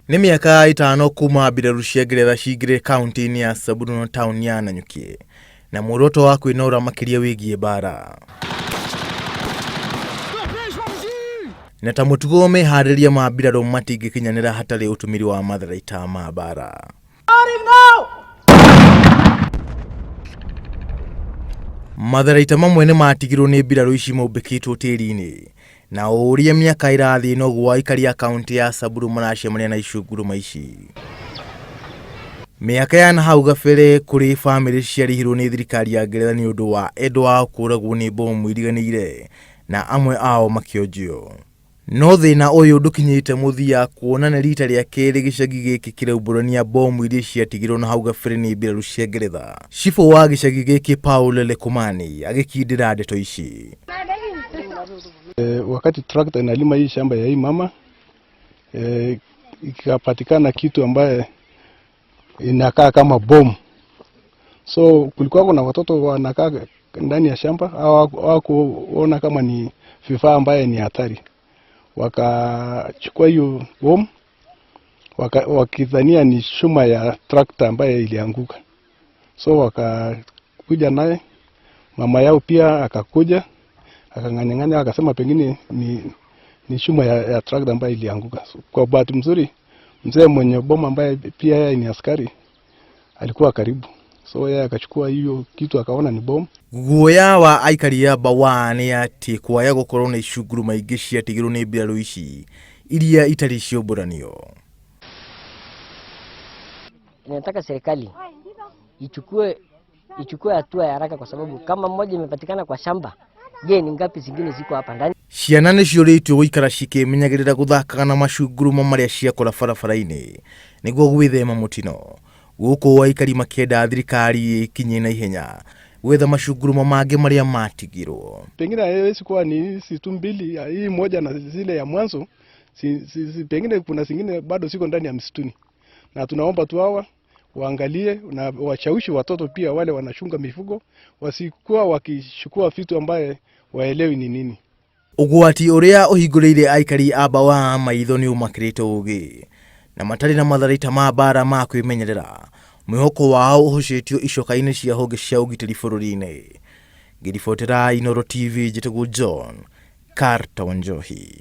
Nĩ mĩaka ĩtano kuma mbirarũ cia Ngeretha cingĩre kaunti-inĩ ya Samburu na taũni ya Nanyuki na muoroto wa kwĩnora makĩria wĩgiĩ mbara. Na ta mũtugo meharĩria ma mbirarũ matingĩkinyanĩra hatarĩ ũtũmĩri wa matharaita ma mbara. Matharaita mamwe nĩ matigirwo nĩ mbirarũ ici maumbĩkĩtwo tĩri-inĩ na o ũrĩa mĩaka ĩrathiĩ noguo aikari a kaunti ya Samburu maracemania na icunguruma ici. Mĩaka ya na hau gabere kũrĩ bamĩrĩ ciarĩhirwo nĩ thirikari ya Ngeretha nĩ ũndũ wa endwa ao kũragwo nĩ bomu iriganĩire na amwe ao makĩonjio. No thĩna ũyũ ndũkinyĩte mũthia kuona nĩ rita rĩa kerĩ gĩcagi gĩkĩ kĩraumbũrania bomu iria ciatigirwo na hau gabere nĩ mbirarũ cia Ngeretha. Cibũ wa gĩcagi gĩkĩ Paul Lekumani agĩkindĩra ndeto ici. Wakati trakta inalima hii shamba ya hii mama ikapatikana kitu ambaye inakaa kama bomu. So kulikuwa kuna watoto wanakaa ndani ya shamba, hawakuona kama ni vifaa ambaye ni hatari, wakachukua hiyo bomu wakidhania ni chuma ya trakta ambaye ilianguka. So wakakuja naye, mama yao pia akakuja akang'anyang'anya, akasema pengine ni chuma ya trakta ambayo ilianguka. So, kwa bahati mzuri mzee mwenye boma ambaye pia yeye ni askari alikuwa karibu, so yeye akachukua hiyo kitu akaona ni bomu. Guoya wa aikari a Bawa nĩ atĩ kwaya gũkorwo na icunguruma ingĩ ciatigirwo nĩ mbirarũ ici iria itarĩ ciaumbũranio. Ninataka serikali ichukue hatua ya haraka, kwa sababu kama mmoja imepatikana kwa shamba, je, ni ngapi zingine ziko hapa ndani? Ciana nĩ ciũrĩtio gũikara cikĩmenyagĩrĩra gũthakaga na macunguruma marĩa ciakora barabara-inĩ nĩguo gwĩthema mũtino. Gũkũ aikari makĩenda thirikari ĩkinye na ihenya gwetha macunguruma mangĩ marĩa matigirwo. Pengine haiwezi kuwa ni hizi tu mbili, hii moja na zile ya mwanzo, pengine kuna zingine bado ziko ndani ya msituni, na tunaomba tu hawa waangalie na washawishi watoto pia wale wanachunga mifugo wasikuwa wakichukua vitu ambaye waelewi ni nini. Ũgwati ũrĩa ũhingũrĩire aikari a Bawa maitho nĩ ũmakĩrĩte ũgĩ na matarĩ na matharaita ma mbara ma kwĩmenyerera mwĩhoko wao ũhocetio icoka-inĩ cia honge cia ũgitĩri bũrũri-inĩ. Ngĩribotera Inooro TV, njĩtagwo John Carter Wanjohi.